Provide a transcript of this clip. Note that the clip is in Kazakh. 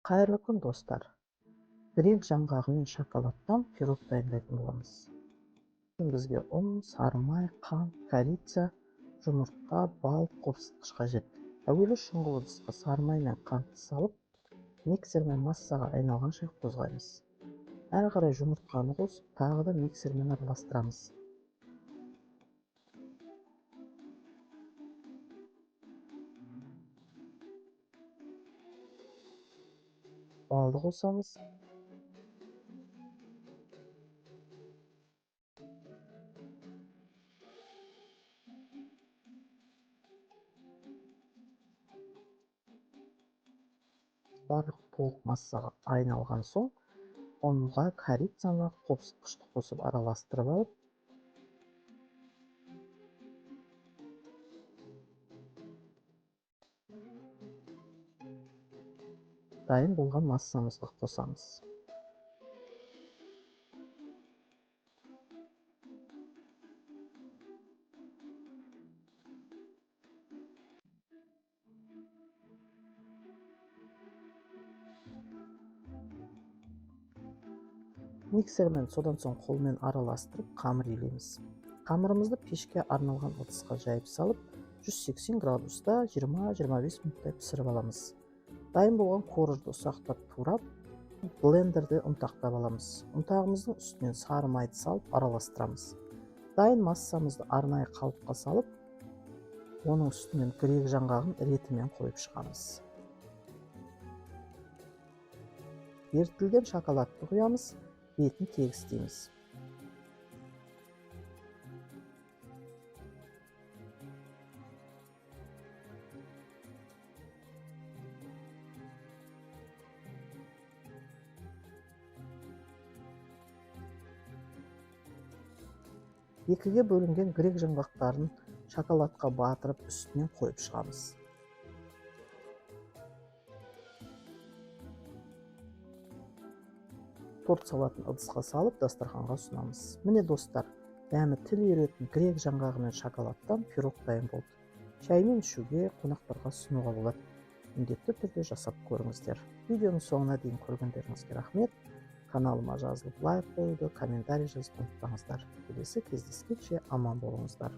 Қайырлы күн, достар! Грек жаңғағы мен шоколадтан пирог дайындайтын боламыз. Бізге ұн, сары май, қант, корица, жұмыртқа, бал, қопсытқыш қажет. Әуелі шұңғыл ыдысқа сары май мен қантты салып, миксермен массаға айналғанша қозғаймыз. Әрі қарай жұмыртқаны қосып, тағы да миксермен араластырамыз. Балды қосамыз. Барлық толық массаға айналған соң, ұнға корицаны, қопсытқышты қосып араластырып алып, дайын болған массамызға қосамыз. Миксермен, содан соң қолмен араластырып қамыр илейміз. Қамырымызды пешке арналған ыдысқа жайып салып, 180 градуста 20-25 минуттай пісіріп аламыз. Дайын болған коржды ұсақтап турап, блендерде ұнтақтап аламыз. Ұнтағымыздың үстінен сары майды салып араластырамыз. Дайын массамызды арнайы қалыпқа салып, оның үстінен грек жаңғағын ретімен қойып шығамыз. Ерітілген шоколадты құямыз, бетін тегістейміз. Екіге бөлінген грек жаңғақтарын шоколадқа батырып, үстінен қойып шығамыз. Торт салатын ыдысқа салып, дастарханға ұсынамыз. Міне, достар, дәмі тіл үйіретін грек жаңғағы мен шоколадтан пирог дайын болды. Шаймен ішуге, қонақтарға ұсынуға болады. Міндетті түрде жасап көріңіздер. Видеоның соңына дейін көргендеріңізге рахмет. Каналыма жазылып, лайк қоюды, комментарий жазуды ұмытпаңыздар. Келесі кездескенше аман болыңыздар.